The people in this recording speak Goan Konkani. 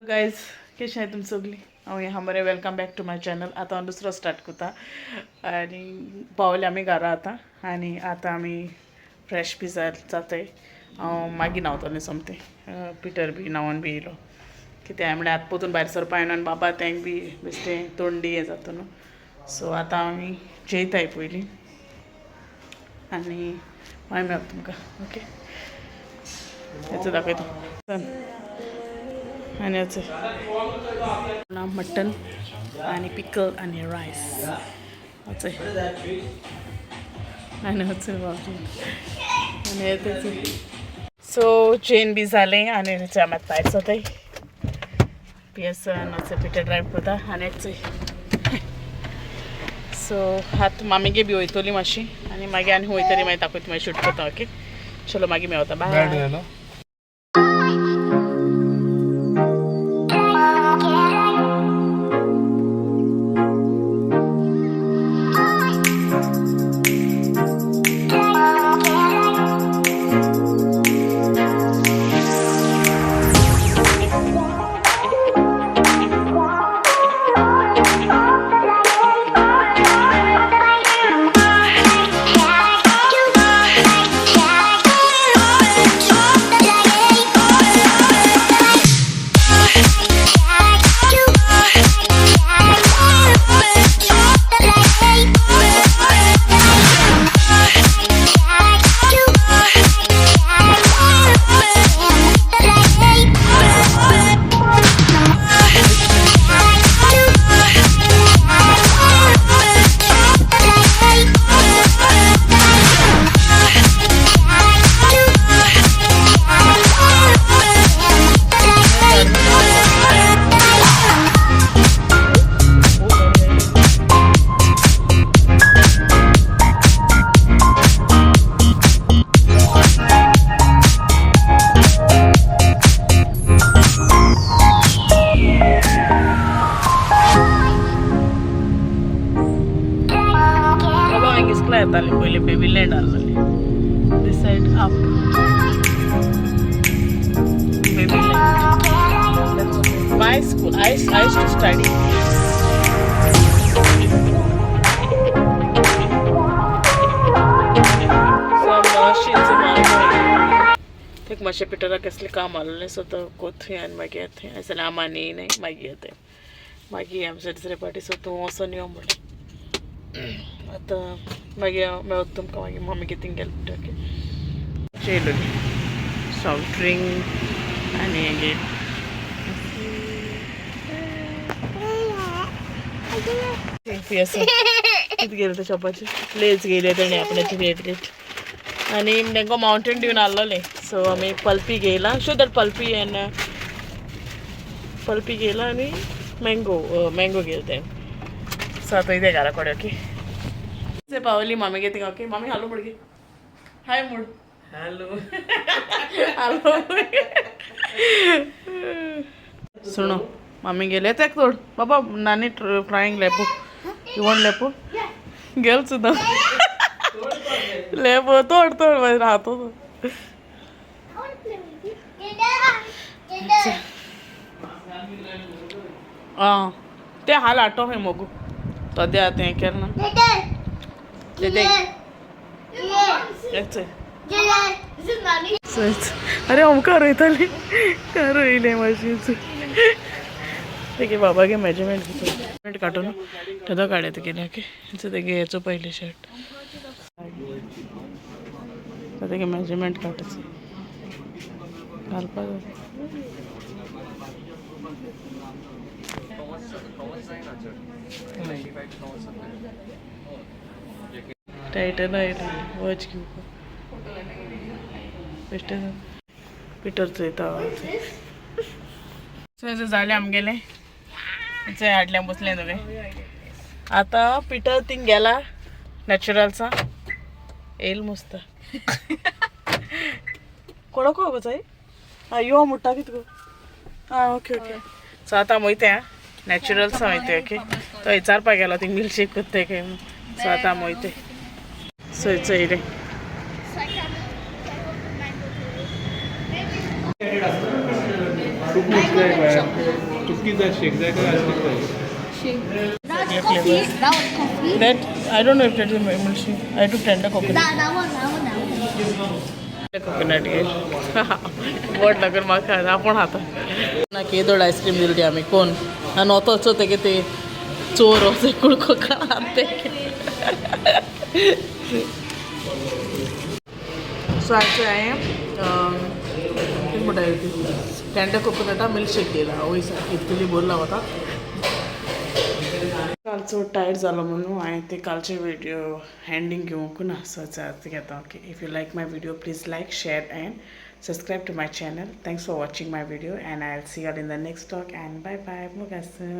गायज कशें आहाय तुमी सगळीं? हांव ह्या बरें. Welcome back to my channel. आतां हांव दुसरो स्टार्ट करता आनी पावले आमी घरा आतां आनी आतां आमी फ्रेश बी जाताय. हांव मागीर न्हांवतलें सोमतें. पिटर बी न्हांवन बी येयलो कितें म्हळ्यार आतां पोतून भायर सरपा येना आनी बाबा तेंक बी बेश्टें तोंडी हें जाता न्हू. सो आतां आमी जेयताय पयलीं आनी मागीर मेळप तुमकां. ओके, हेचो दाखयता आनी हेचो मटन आनी पिकल आनी रायस अचय आनी अचय बाबजी आनी येताच. सो चेन बी जालें आनी आमी आतां भायर सरताय. पी एस पिटर ड्रायव करता आनी येचय. सो आतां मामीगे बी वयतली मातशी आनी मागीर आनी वयतली, मागीर दाखयता, मागीर शूट करता. ओके, चलो मागीर मेवता. बाय. बाबा हांगा इस्कला येतालें पयलीं, बेबी लँड आहलें. This side up Baby Land, my school. I used to study. So मातशें तेक मातशें पिटराक कसलें काम आहलें, सो तो कोत थंय आनी मागीर येता थंय जाल्यार आम आनी येयनाय. मागीर येताय मागीर आमचे दुसरे पाटी. सो तूं वचोन यो म्हणलें. आतां मागीर हांव मेळत तुमकां मागीर मम्मी कितें गेले म्हणटा. ओके, चेयलोली सॉफ्ट ड्रिंक आनी हें. कितें गेले ते शॉपाचे लेज गेले तेणी आपणाची फेवरेट आनी मँगो मावंटेन ड्यून आहलोलें. सो आमी पल्पी घेयला. So that pulpy and pulpy घेयला आनी मँगो मँगो घेयला तें. सो आतां इतें घरा कडेन. ओके, पावली मामी गे थिंगा. ओके मामी, हालो मुडगे, हाय मुड. हॅलो. हालो. सुनो, मामी गेले तेक तोड बाबा. नानी फ्राईंग लेपो. You want लेपो? गेल सुद्दां लेपो. तोड तोड, मागीर राहतो तो. I want to play with you. Dinner. आं, ते हाल आटो खंय मोगू तो आतां हें केलें ना. Dinner. ते ते Dinner. Dinner. This is Nani. अरे ओमकार रोयताली, काय रोयलें मातशें तेगे बाबा गे मेजरमेंट मेजरमेंट काडून तेदो काडे तेगेले. ओके, तेगे हेचो पयलें शर्ट तेगे मेजरमेंट काडटाच घालपाक. टायटन आयली वॉच घेवपाक. बेश्टें पिटर चोयता. सो जालें आमगेलें. चोय हाडलें बसलें तुवें. आतां पिटर थिंग गेला नॅचरल्सा येयल मस्त. कोणाक गो चाय आं यो म्हणटा कितें गो? आं, ओके ओके. सो आतां वयता आं नॅचरल्सा वयता. ओके, तो विचारपाक गेलो थिंग मिल्कशेक करताय काय म्हणून. सो आतां आमी वयता. So चोयलें. So I can I want the mango. खूप मुश्किल आहे. कितें जाय, शेक जाय काय आयस्क्रीम जाय? Shake. That's coffee. That was coffee. That I don't know if that is milkshake. I took tender coconut. That one, that one, that one. Coconut घे. बोट लागून म्हाका आपूण खाता ना. केदोड आयस्क्रीम दिली ती आमी कोण आनी ओतोचो तेगे ते चोर वचो कुडको खात ते. सो आयचे हांवें कितें म्हणटा ती टेंडर कोकोनटा मिल्कशेक केला. आवय, इतली बोरला वता. कालचो टायर्ड जालो म्हणून हांवें ते कालचे व्हिडिओ एंडींग घेवंक ना. सो आतां घेता. Okay, if you like my video, please like, share and subscribe to my channel. Thanks for watching my video and I'll see you all in the next vlog and bye bye. मोग आसूं.